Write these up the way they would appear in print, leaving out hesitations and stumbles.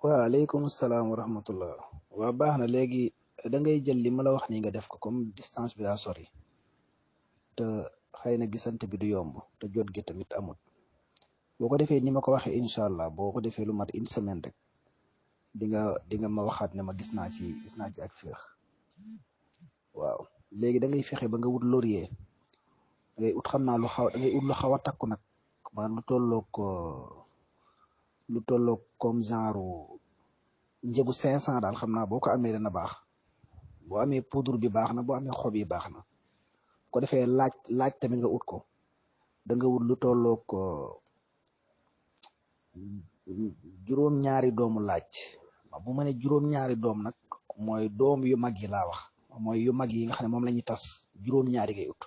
waaleykum salaam wa rahmatullah. waa baax na léegi da ngay jël li ma la wax nii nga def ko comme distance bi daa sori te xëy na gisante bi du yomb te jot gi tamit amut boo ko defee ni ma ko waxee incha allah boo ko defee lu mat une semaine rek di nga ma waxaat ne ma gis naa ci ak féex. waaw léegi da ngay fexe ba nga wut laurier da ngay ut xam naa da ngay ut lu xaw a takku nag maanaam lu tolloog comme genre njëgu 500 daal xam naa boo ko amee dana baax boo amee poudre bi baax na boo amee xob yi baax na ko defee laaj tamit nga ut ko da nga wut lu tolloog juróom-ñaari doomu laaj bu ma ne juróom-ñaari doom nag mooy doom yu mag yi laa wax mooy yu mag yi nga xam ne moom la ñuy tas juróom-ñaari ngay ut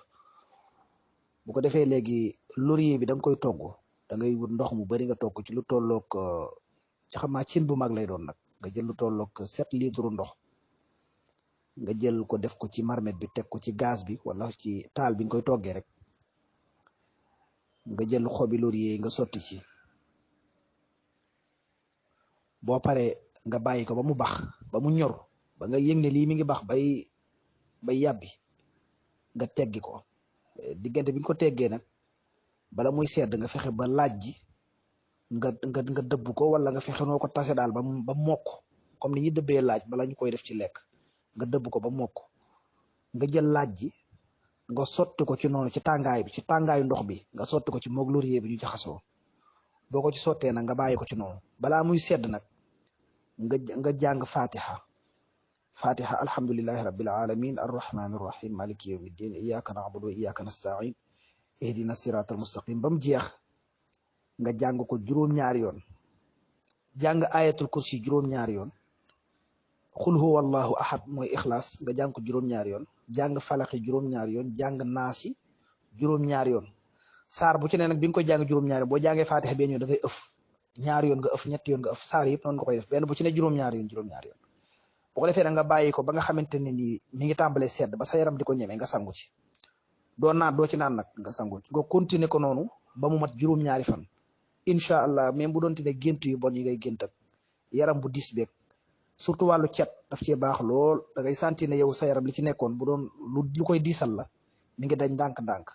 bu ko defee léegi laurier bi da nga koy togg da ngay wut ndox mu bari nga togg ci lu tolloog ci xam naa cin bu mag lay doon nag nga jël lu tolloog 7 litres ndox nga jël ko def ko ci marmite bi teg ko ci gaz bi wala ci taal bi nga koy toggee rek nga jël xobi laurier yi nga sotti ci boo paree nga bàyyi ko ba mu bax ba mu ñor ba nga yëg ne lii mi ngi bax bay yàbbi nga teggi ko diggante bi nga ko teggee nag bala muy sedd nga fexe ba laaj ji nga dëbb ko wala nga fexe noo ko tase daal ba mokk comme ni ñuy dëbbee laaj bala ñu koy def ci lekk nga dëbb ko ba mokk nga jël laaj ji nga sotti ko ci noonu ci tàngaayu ndox bi nga sotti ko ci moog laurier bi ñu jaxasoo boo ko ci sottee nag nga bàyyi ko ci noonu balaa muy sedd nag nga jàng fatiha alhamdulillahi rabbil alamin arrahmanir rahim maliki yawmiddin iyyaka na'budu wa iyyaka nasta'in ihdina siratal mustaqim ba mu jeex nga jàng ko juróom-ñaari yoon jàng ayatul kursi juróom-ñaari yoon xul huwa allahu ahad mooy ixlaas nga jàng ko juróom-ñaari yoon jàng falaxi juróom-ñaari yoon jàng naasi juróom-ñaari yoon saar bu ci ne nag bi nga koy jàng juróom-ñaari boo jàngee fatiha benn yoon da ngay ëf ñaari yoon nga ëf ñetti yoon nga ëf saar yëpp noonu nga koy def benn bu ci ne juróom-ñaari yoon bu ko defee nag nga bàyyi ko ba nga xamante ne nii mi ngi tàmbalee sedd ba sa yaram di ko ñeme nga sangu ci doo ci naan nag nga sangu ci nga continuer ko noonu ba mu mat juróom-ñaari fan incha allah même bu doonte ne gént yu bon yi ngay gént ak yaram bu dis beeg surtout wàllu cet daf cee baax lool da ngay sentir ne yow sa yaram li ci nekkoon bu doon lu koy diisal la mi ngi dañ ndànk-ndànk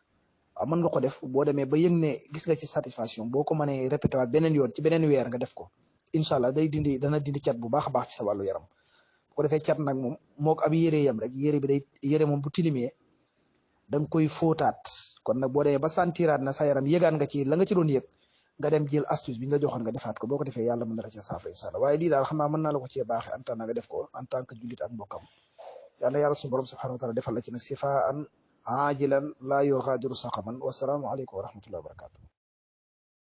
waaw mën nga ko def boo demee ba yëg ne gis nga ci satisfaction boo ko mënee répété waat beneen yoon ci beneen weer nga def ko incha allah dana dindi cet bu baax a baax ci sa wàllu yaram bu ko defee cat nag moom moo ko ab yére yam rek yére moom bu tilimee da nga koy fóotaat kon nag boo demee ba santiraat na sa yaram yëgaan nga ci la nga ci doon yëg nga dem jël astuce bi nga joxoon nga defaat ko boo ko defee yàlla mën na la cee saafara incha allah waaye lii daal xam naa mën naa la ko cee baaxee en tant nga def ko en tant que jullit ak mbokkam yàlla suñu borom subhanahu wa taala defal la ci nag sifaan ajilan laa yughadiru saqaman wasalaamu aleykum wa rahmatullahi wa barakatuh